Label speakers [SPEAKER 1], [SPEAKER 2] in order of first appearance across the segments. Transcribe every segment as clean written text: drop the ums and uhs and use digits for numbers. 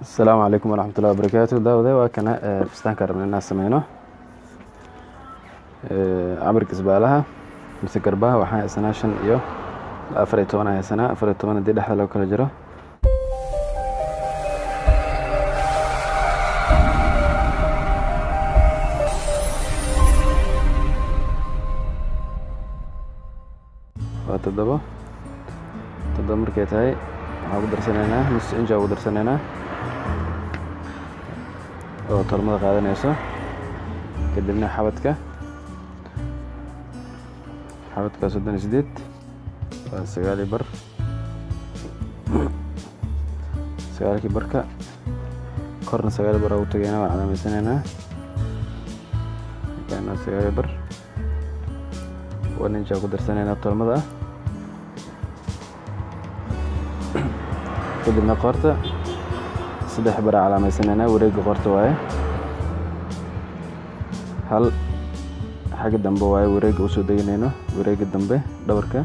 [SPEAKER 1] Asalaamu calaykum waraxmatullahi wabarakaatu. Daawade, waa kana fistaanka rabna inaan sameyno. Cabirka isbaalaha mise garbaha waxaan haysanaa 5 iyo 14 aan haysanaa. 14 haddii dhexda loo kala jiro, waa 7. 7 markay tahay, waxaan ku darsanaynaa nus inch ugu darsanaynaa oo tolmada qaadanayso. Kadibna xabadka 38, waa 9 iyo bar. Sagaalkii barka korna 9 bar ugu tagaynaa, waa calaameysanaynaa. Markaana 9 bar, 1 inch ku darsanaynaa tolmada ah. Kadibna qoorta 3 bar calaameysanaynaa, wareega qoorta waaye. Hal xagga dambe waaye, wareega usoo deganayno, wareega dambe dhabarka.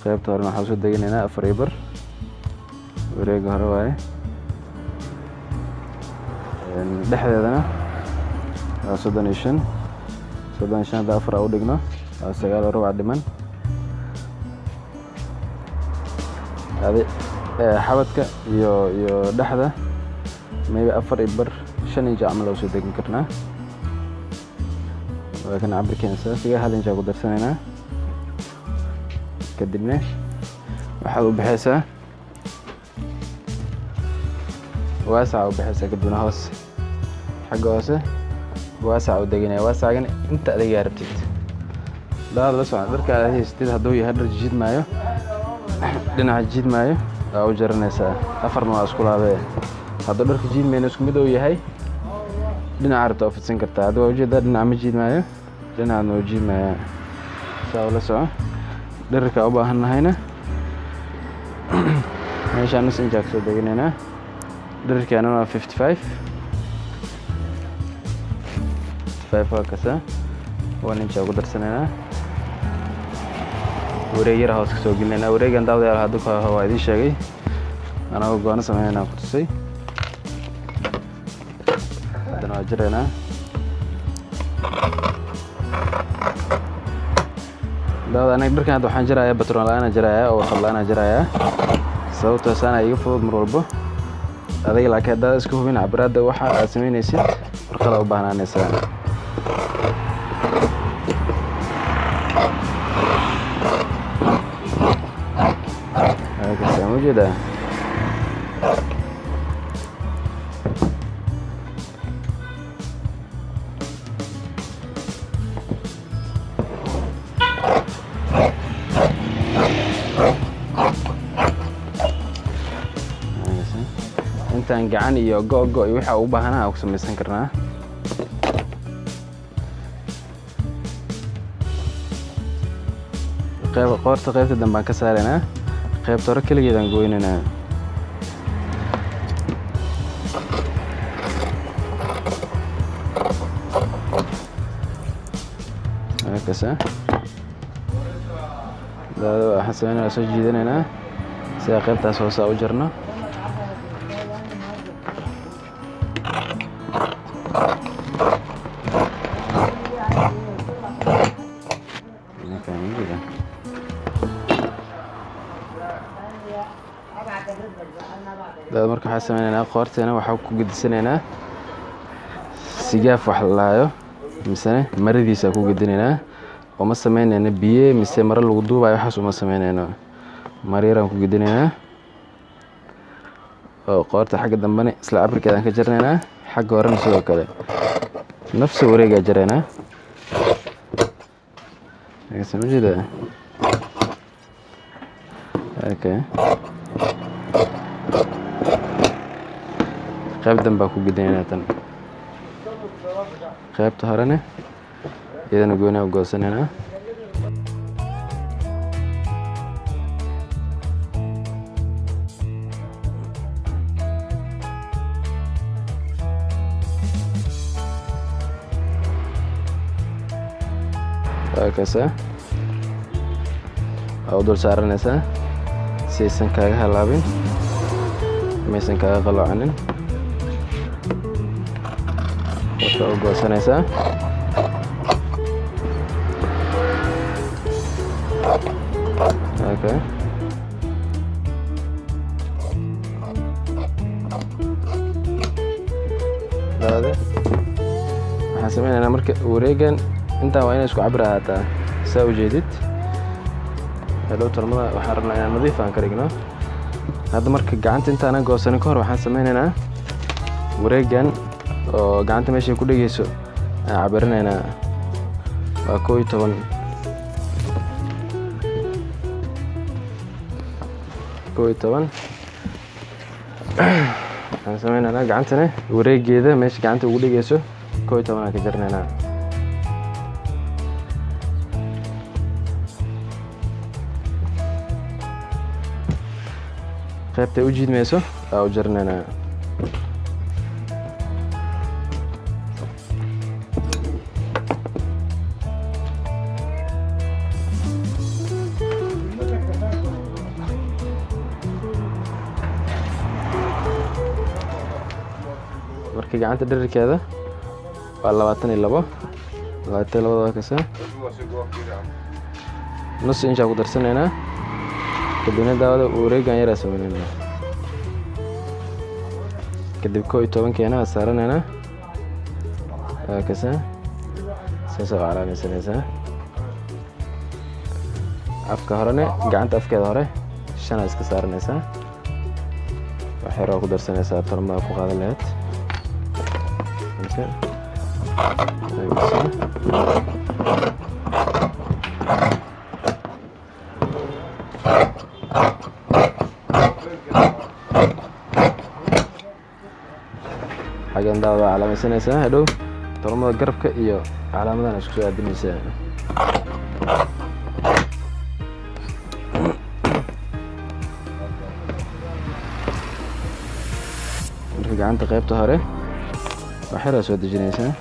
[SPEAKER 1] Qaybta horena waxaa usoo deganaynaa 4 iyo bar, wareega hore waaye. Dhexdeedana waa 35. 35 hadda afar u dhigno, waa 9.25 dhiman. Adi xabadka iyo dhexda maybe 4 iyo bar, 5 inch camal usoo degin karnaa. Waa kan cabirkeena saafiga, 1 inch ku darsanaynaa. Kadibna waxaad u baxaysaa waasaca u baxaysaa. Kadibna hoos, xagga hoose waasaca u deganaya. Waasacgan inta adigaa rabtid daad la socon dharka aad haysatid. Hadduu yahay dhar jiid maayo, dhinaca jiid maayo, waa u jaranaysaa, afarna waa isku laabee. Hadduu dharka jiid mayno, isku mid uu yahay, dhinaca rabta waa fidsan kartaa. Hadda waa ujeedaa, dhinaca ma jiid maayo, dhinacna waa jiid maayaa. Saa ula soco. Dherarka u baahan nahayna meeshaan nus inch kasoo deganaynaa. Dherarkeena waa 55, 55 waa kasa. 1 inch ugu darsanaynaa, wareeg yara hoos kasoo gelinaynaa. Wareegan, daawadayaal, hadda ka waa idiin sheegay, anagoo goono sameynayna ku tusay. Haddana waa jiraynaa. Daawada, aniga dharkan hadda waxaan jirayaa batroon la-aan jirayaa oo warqad la-aan jirayaa, sababtoo saana iga fudud mar walbo. Adiga laakiin haddaad iska hubin cabiraadda waxa aad sameynaysid, warqada u baahnaanaysaa. Halkaas ma ujeedaa? Intaan gacan iyo go-go iyo waxa u baahanaa ku samaysan karnaa. Qayb qoorta, qaybta dambe aan ka saaraynaa, qaybta hore keligeedaan goynaynaa. Halkaas daada waxaan sameynaa, soo jiidanaynaa sida qaybtaas hoose u jarno. Daada, marka waxaan sameynaynaa, qoorteena waxaa ku gedisanaynaa sigaaf wax la lahayo, misene maradiisa ku gedinaynaa. Uma sameynayno biye mise maro lagu duubayo, waxaas uma sameynayno. Maro yaraan ku gedinaynaa oo qoorta xagga dambena isla cabirkeedaan ka jarnaynaa, xagga horena sidoo kale nafsi wareegaa jaraynaa. Ma jeedaa? Okay, qayb danbaa ku gedinaynaa tan. Qaybta horena iyadana goynaa u goosanaynaa. Waa kaasa, waa u dul saaranaysaa si aysan kaaga halaabin. Maysan kaga qaloocanin. Waxaa u goosanaysaa okay. Daawade, waxaan sameynaynaa marka wareegan intaan waa inay isku cabir ahaataa, saa ujeedid. Hadhow tolmada waxaan rabnaa inaan nadiif aan ka dhigno. Hadda marka gacanta intaanan goosanin ka hor, waxaan sameynaynaa wareegan oo gacanta meeshay ku dhegeyso aan cabirinaynaa. Waa 11, 11. Waxaan sameynaynaa gacantana wareegeeda meesha gacanta ugu dhegeyso 11 aan ka jarinaynaa. Qaybtay u jiidmayso aa u jarinaynaa. Marka gacanta dhererkeeda waa 22, 22-da waa kasa. Nus inchaa ku darsanaynaa. Kadibna, daawada, wareegan yaraa sameynaynaa. Kadib 11-keena aa saaranaynaa. Waa kasa, saasa u calaamaysanaysaa. Afka horene, gacanta afkeeda hore shanaa iska saaranaysaa. Wax yar waa ku darsanaysaa tolmada ku qaadan lahayd. Marka waa kasa. Xaggan, daawada, waa calaamaysanaysaa. Hadhow tolmada garabka iyo calaamadan isku soo aadinaysaa. Marka gacanta qaybta hore wax yaraa soo dejinaysaa.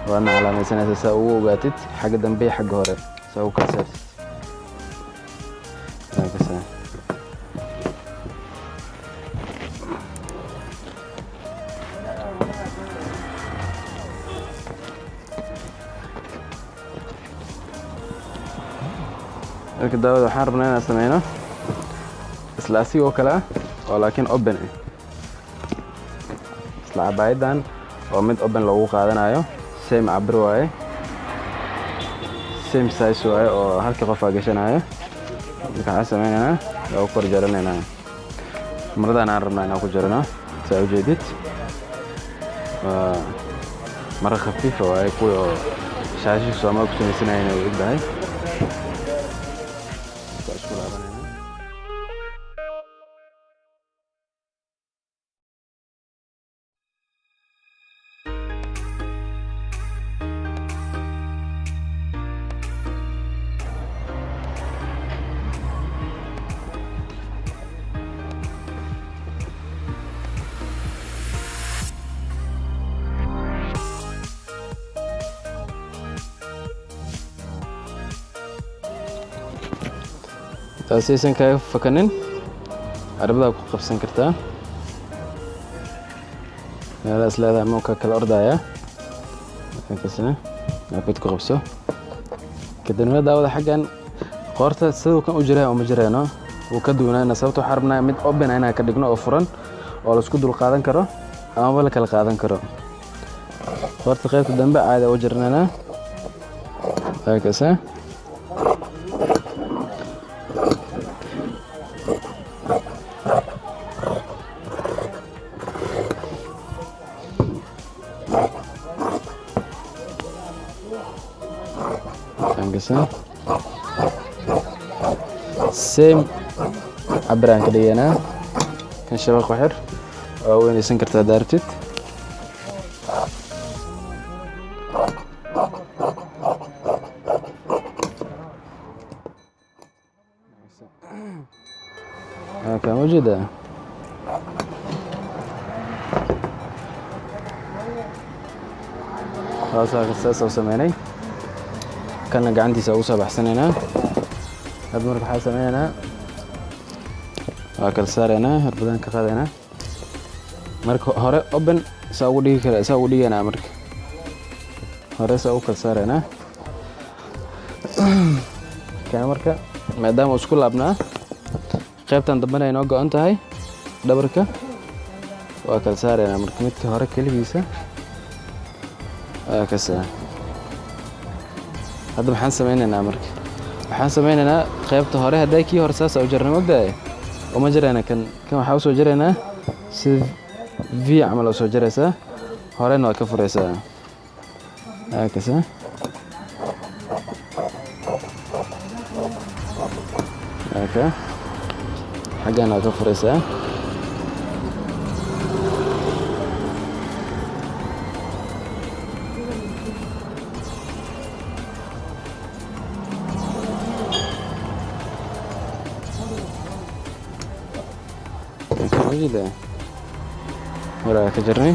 [SPEAKER 1] Waadna calaamaysanaysaa saa ugu ogaatid xagga dambe iyo xagga hore, saa ugu kala saartid. Waa kasaa. Marka, daawada, waxaan rabnaa inaan sameyno isla asigoo kale ah oo laakiin open ah. Isla cabaayadan oo mid open loogu qaadanayo, same cabir waaye, same size waaye, oo halkii qof aa gashanayo. Marka waxaan sameynaynaa waa ku kor jaranaynaa. Maradan aan rabnaa inaan ku jarano, saa ujeedid, waa maro khafiifa waaye, kuwii oo shaashika Soomaali ku samaysanayeen way og tahay. Marka isku laabanayna. Taasaysan kaaga fakanin, carabadaa ku qabsan kartaa. Meelahaas leedahay ama ka kala ordaya kasna cirbad ku qabso. Kadibna, daawada, xaggan qoorta siduu kan u jiraa uma jireeno, wuu ka duwanaana. Sababta waxaa rabnaa mid open ah inaan ka dhigno oo furan oo la isku dul qaadan karo amaba la kala qaadan karo. Qoorta qaybta dambe caadi u jirnana, waa kasa. Kasa same cabir aan ka dhigaynaa. Kan shabaq ku xir, waa weynaysan kartaa daartid. Kaa ma jeedaa? Saas u sameynay. Kana gacantiisa ugu soo baxsanaynaa. Hadda marka waxaa sameynaynaa, waa kala saaraynaa, irbadaan ka qaadaynaa. Marka hore open saa ugu dhigi kara, saa ugu dhigaynaa. Marka hore saa ugu kala saaraynaa kana. Marka maadaama uu isku laabnaa, qaybtan dambena ay noo go-an tahay, dhabarka waa kala saaraynaa. Marka midka hore keligiisa waa kasa. Hadda maxaan sameynaynaa? Marka waxaan sameynaynaa qaybta hore. Hadday kii hore saasa u jarnay, mogdahay, uma jarayna kan. Kan waxaa usoo jaraynaa sida V camal usoo jaraysaa, horena waa ka furaysaa. Waa kasa. Aka xaggan waa ka furaysaa. Wajida horaa ka jarnay.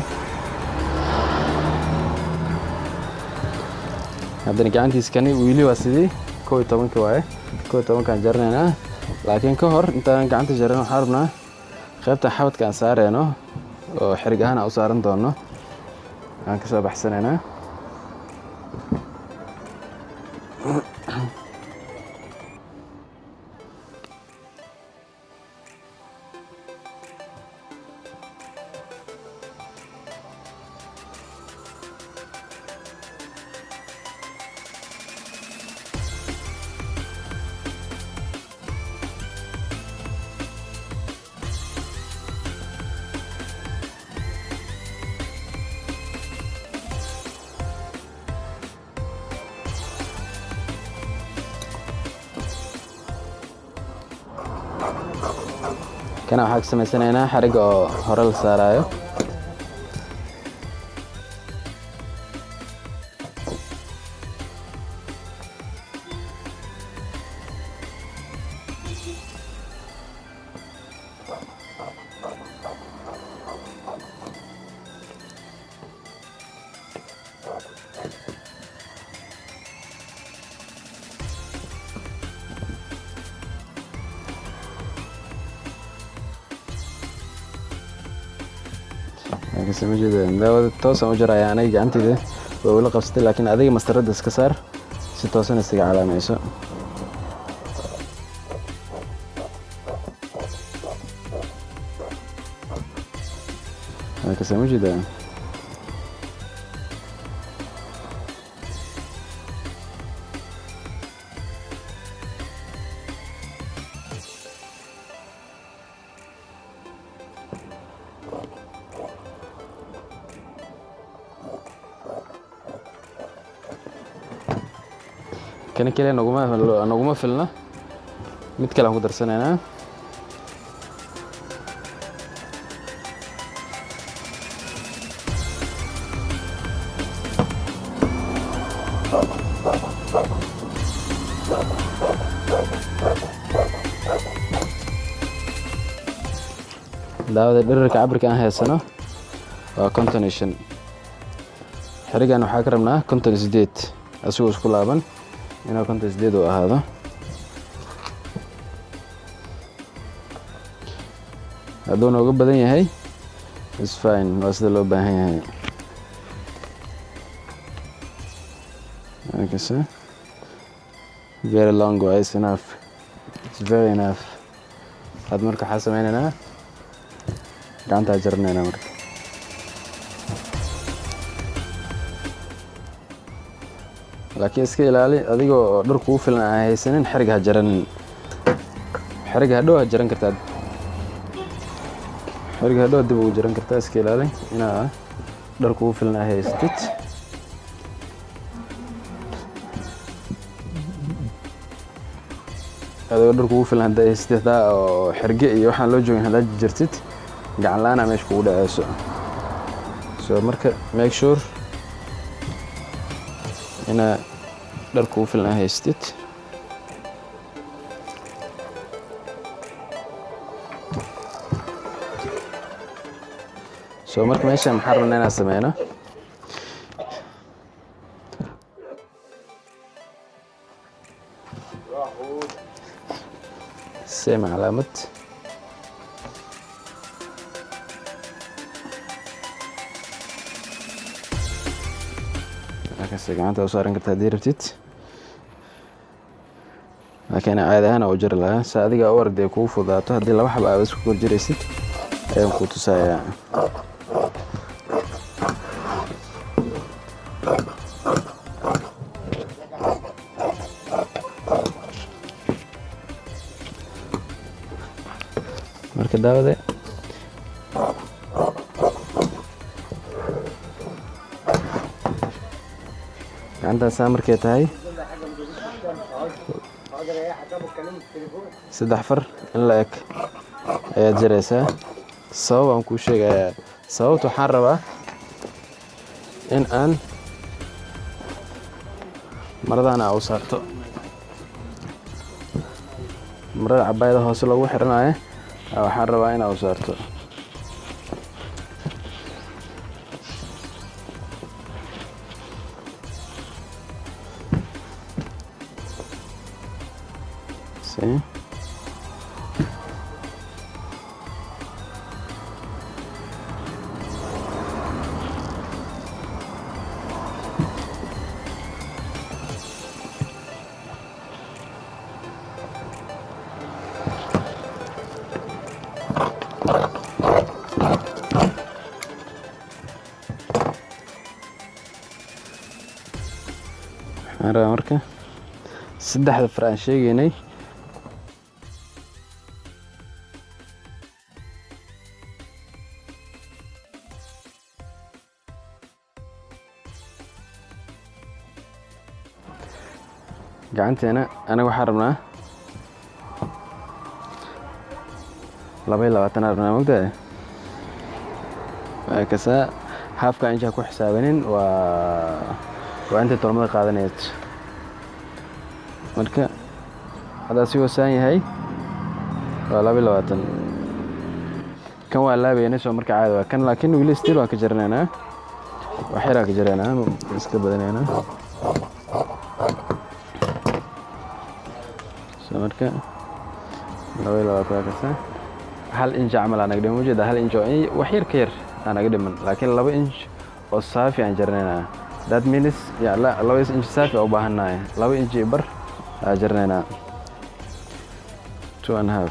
[SPEAKER 1] Haddana gacantiis kani wili waa sidii 11-ka waaye. 11-kaan jaranaynaa, laakiin ka hor intaan gacanta jaran waxaan rabnaa qaybta xabadka aan saareyno oo xarig ahaan aan u saaran doono aan ka soo baxsanaynaa. Kana waxaa ka samaysanaynaa xariga oo hore la saaraayo. Daawada toosaan u jaraya. Aniga gacanteyda waa ula qabsatay, laakiin adiga mastarada iska saar si toosan isaga calaamayso. Waa ma jeedaa. Kani keliya naguma filna, mid kale aan ku darsanaynaa. Daawada, dherarka cabirka aan haysano waa 55. Xerigan waxaa ka rabnaa 58, asigoo isku laaban inuu 58 uu ahaado. Hadduu nooga badan yahay is fine, waa sida loo baahan yahay. Kase very long waa is enough, it's very enough. Had marka waxaa sameynaynaa gacantaa jaranaynaa. Marka laakiin iska ilaali, adigoo dhar kugu filan aan haysanin xarig ha jaranin. Xarig hadhow ha jaran kartaa, xarig hadhow dib ugu jaran kartaa. Iska ilaali inaa dhar kugu filan aa haysatid. Adigoo dhar kugu filan haddaa haysatid, hadaa oo xerge iyo waxaan loo joogin haddaa jartid, gacan la-aan aa meesha kugu dhaceyso. So marka make sure inaa dhar kugu filan aa haysatid. So marka meeshaan maxaan rabnaa inaan sameyno? Same calaamad. Markaas gacanta u saaran kartaa haddii rabtid, laakiin caadi ahaan u jari lahaa sa adiga u aragday kugu fudaato. Haddii laba xaba aad isku kor jiraysid ayaan kuu tusayaa. Marka daawade, gacantaasaa markay tahay 3 far in la eg ayaad jaraysaa. Sabab aan kuu sheegayaa. Sababta waxaan rabaa in aan maradan aa u saarto, marada cabaayada hoose lagu xiranayo waxaan rabaa in aa u saarto. See? Waxaan rabaa marka saddexda far aan sheegaynay. Gacanteena anaga waxaan rabnaa 22 aan rabnaa, mogtahay? Waa kasaa haafka injaa ku xisaabanin, waa intay tolmada qaadanayd. Marka hadda asigoo saan yahay waa 22. Kan waa laabayna soo marka caadi waa kan, laakiin weli still waan ka jaranaynaa, wax yaraa ka jaraynaa, iska badanaynaa. So marka 22 waa kasaa, 1 inch camal aa naga dhiman, ujeeda 1 inch oo wax yar ka yar aa naga dhiman, laakiin 2 inch oo saafi aan jaranaynaa. That means ya la 2 inch saafi aa u baahannahay, 2 inch iyo bar aa jaranaynaa, 2.5.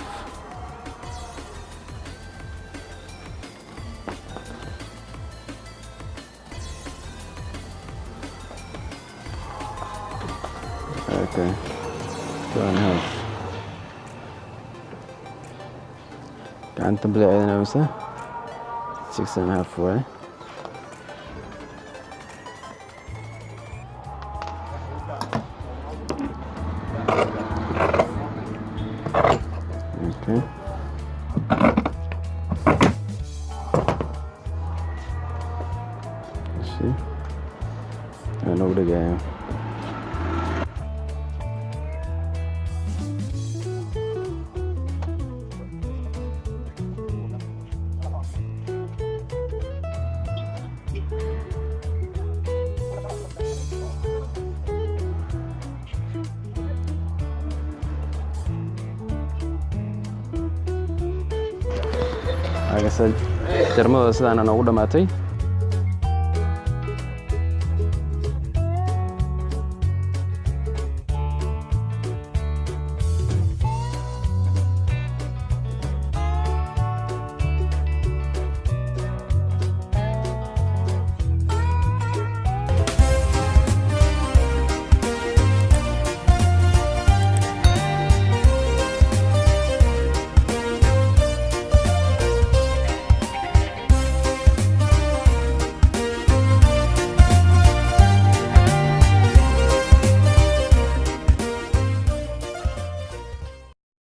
[SPEAKER 1] Okay, 2.5. Gacanta bilaceedana mise 6.5 waay. Okay. See? Aan ugu dhigaya. Jarmadooda sidaana noogu dhamaatay.